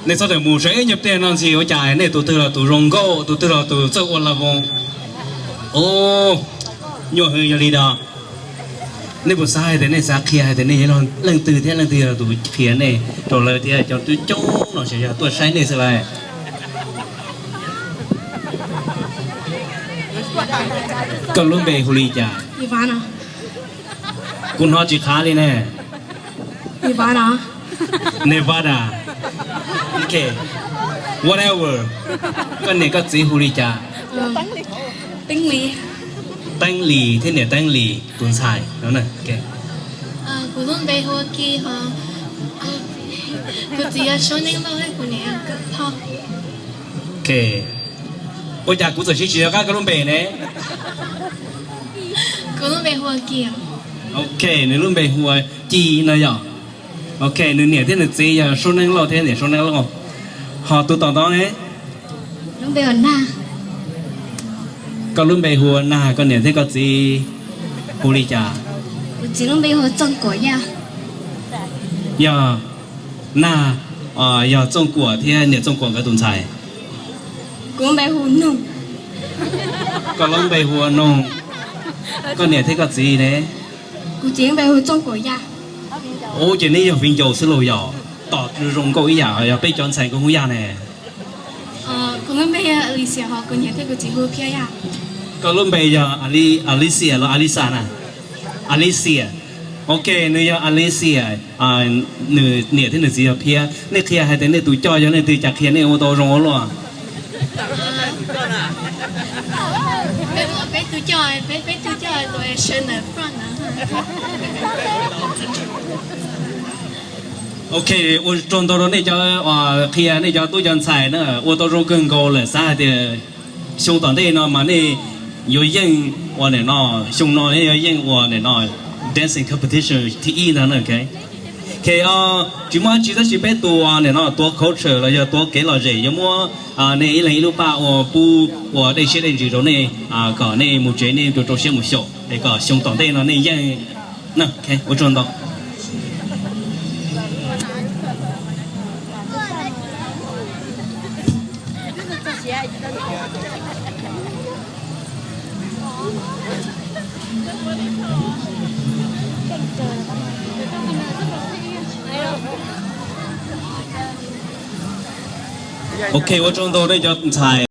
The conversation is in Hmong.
Nej txhob tawm mus saib ib nyuag pliag no ntxhi ua cas nej tus twg los tus zoo nkauj, tus twg los tus txawj ua la voos. Nyuaj heev yog li no. Nej puas xav hais tias nej xav qhia hais tias nej yog leej twg thiab leej twg yog tus qhia nej rau lawv thiab cov tub coob no tseem yog tuaj saib nej xwb lawm? Koj lub npe hu li cas? Kuv hnov tsis qhav li ne. Nevada. Ok. Whatever. Koj niam koj txiv hu li cas? Teeb Lis thiab niam Teeb Lis tus ntxhais no. Kuv lub npe hu ua Ki, kuv txiv yog Suab Neeb Lauj thiab kuv niam yog Kawm Thoj. Ok. Ua cas kuv txawm siv tsis nco qab koj lub npe ne? Kuv lub npe hu ua Ki. Ok, nws lub npe hu ua Ki no yom. Ok, nws niam thiab nws txiv yog Suab Neeb Lauj thiab niam Suab Neeb Lauj. Ho tus tom ntawd ne? Lub npe hu ua Nag. Koj lub npe hu ua Nag, koj niam thiab koj txiv hu li cas? Kuv txiv lub npe hu ua Txooj Kuam Yaj. Yog Nag, yog Txooj Kuam thiab niam Txooj Kuam nkawd tus ntxhais. Kuv lub npe hu Noog. Koj lub npe hu ua Noog. Koj niam thiab koj txiv ne? Kuv txiv lub npe hu Txooj Kuam Yaj. Ub, ces neb yog viv ncaus xwb los yog? Tom zoo nkauj ib yam, yog peb cov ntxhais nkauj Hmoob Yaj ne. Kuv lub npe yog Alicia, ho kuv niam thiab kuv txiv hu Phiab Yaj. Koj lub npe yog Ali-, Alicia los Alisa na? Alicia. Ok, nws yog Alicia, nws niam thiab nws txiv yog Phiab. Nej qhia hais tias nej tus coj yog leej twg, cas qhia nej ua tau zoo ua luaj? Peb tus coj, peb, peb tus coj tus sawv ntawm front na. Ok, ua tsaug ntau rau nej cov qhia, nej cov tub cov ntxhais na, ua tau zoo kawg nkaus lawm. Xav hais tias xyoo tom ntej no mas nej yuav yeej ua nim no, xyoo no nej yuav yeej ua nim no dancing competition thib ib ntag na. Ok, tsis muaj dab tsi tab sis peb tus nim no tuav culture los yog tuav kev lom zem yuav muab nej ib leeg ib lub paj ua pub ua dej siab dej ntsws rau nej, kom nej mus tsev nej rau rau siab mus xyaum es kom xyoo tom ntej no nej yeej. Ua tsaug ntau. Ok, ua tsaug ntau nej cov ntxhais.